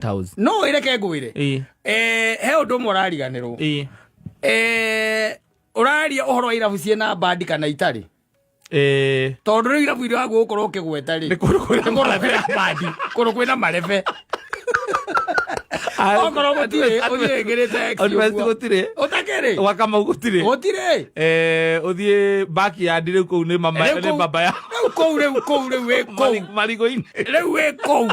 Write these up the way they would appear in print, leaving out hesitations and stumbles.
House. No ĩreke ngwĩre. He ũndũ ũmwe ũrariganĩrwo. Ũraria ũhoro wa irabu ciĩna bandi kana itarĩ, tondũ rĩu irabu iria waguo gũkorwo ũkĩgweta rĩ, Nĩ kũndũ kwĩna nĩ kũndũ kwĩna bandi, kũndũ kwĩna marebe. Okorwo gũtirĩ, ũthiĩ wĩkĩrĩte X Advance ũguo. Gũtirĩ. Ũtakĩrĩ. Gwa Kamau gũtirĩ. Gũtirĩ. Ũthiĩ backyard rĩu kũu nĩ mama, Rĩu nĩ baba ya Rĩu kũu, rĩu kũu, rĩu wĩ kũu. Marigũ-inĩ. Rĩu wĩ kũu.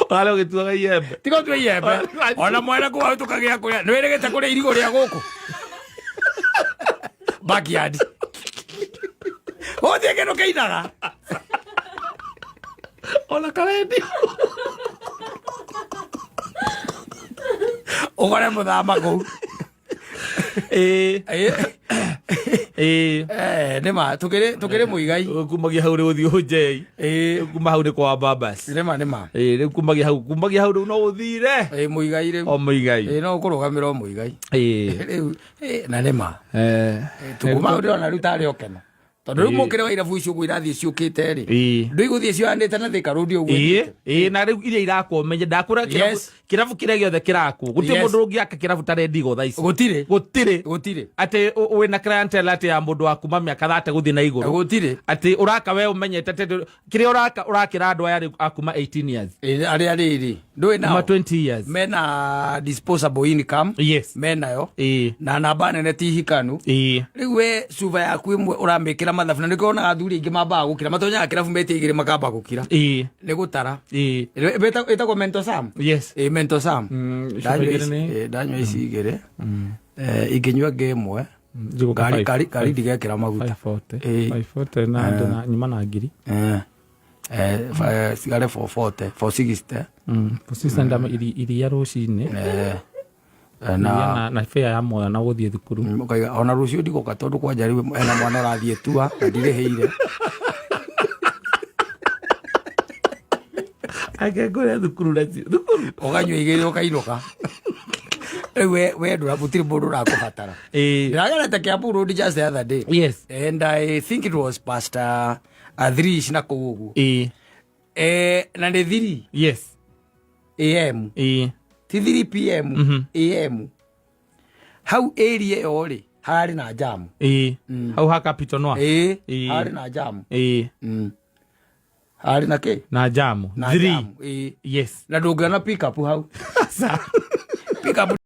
Ũrarĩa ũgĩtuaga iembe. Tiga ũtue iembe. Ona mwana kũu tũkagĩa kũrĩa, nĩ wĩrĩgĩte kũrĩa irigũ rĩa gũkũ backyard, gũtirĩ kĩndũ kĩinaga. Ona karendi. Ũkore mũthama kũu. Nĩma tũkĩrĩ mũigai. Kumagia hau rĩu ũthiĩ ũnjei. Kuma hau nĩ kwa babas. Nĩma nĩma. Rĩu kumagia hau rĩu no ũthire. Mũigai rĩu. O mũigai. No ũkũrũgamĩra o mũigai. Rĩu na nĩma tukuma hau ndĩrona rĩu tarĩ okeno, tondũ rĩu mũkĩre wa irabu icio ũguo irathiĩ ciũkĩte rĩ, ndũigũthiĩ cioyanĩte na Thika Road ũguo Ĩĩ. ĩthiĩte. Ĩĩ, na rĩu iria irakwo, menye ndakũra kĩrabu. Kĩrabu kĩrĩa gĩothe kĩrakwo, gũtirĩ mũndũ ũngĩaka kĩrabu ta Rendigo thaa ici. Gũtirĩ. Gũtirĩ. Gũtirĩ. Atĩ wĩna clientele atĩ ya mũndũ wa kuma mĩaka 30 gũthiĩ na igũrũ. Gũtirĩ. Atĩ ũraka we ũmenyete atĩ kĩrĩa ũraka, ũrakĩra andũ aya rĩu a kuma 18 years. Arĩa rĩrĩ ndũĩ kuma nao 20 years. Mena disposable income. Menayo. Na namba nene ti hikanu. Rĩu we cuba yaku ĩmwe ũramĩkĩra mathabu, na nĩkĩo wonaga athuri aingĩ mambaga gũkira, matonyaga kĩrabu metia igĩrĩ makamba gũkira. Nĩ gũtara. Ĩtagwo mental sum. Ĩ, mental sum. Cuba Ndanyua igĩrĩ ici ndanyua ici igĩrĩ. Ingĩnyua ngĩ ĩmwe. Njigũka Ngari ngari ndigekĩra maguta. 540. 540 na nyuma na ngiri. Cigare 440, 460. Sasa ndama iria rũcinĩ. Na Na fare ya mwana gũthiĩ thukuru. Ũkaiga ona rũciũ ndigũka, tondũ kwanja rĩu ena mwana ũrathiĩ tua na ndirĩhĩire. Ake ngũrĩa thukuru nacio thukuru. Ũkanyua igĩrĩ ũkainũka. Rĩu we ndũra, gũtirĩ mũndũ ũrakũbatara. Ndĩragerete Kiambu Road just the other day and I think it was past 3 na kũu ũguo. Na nĩ 3 am, ti 3 pm, am. Hau area ĩyo rĩ, hararĩ na jam. Ĩĩ, hau ha Capital Noir. Ĩĩ. Hararĩ na jam. Hararĩ na kĩ? Na jamu. Na 3. Jam, ĩĩ. Na ndũngĩona pick up hau. Aca. Pick up.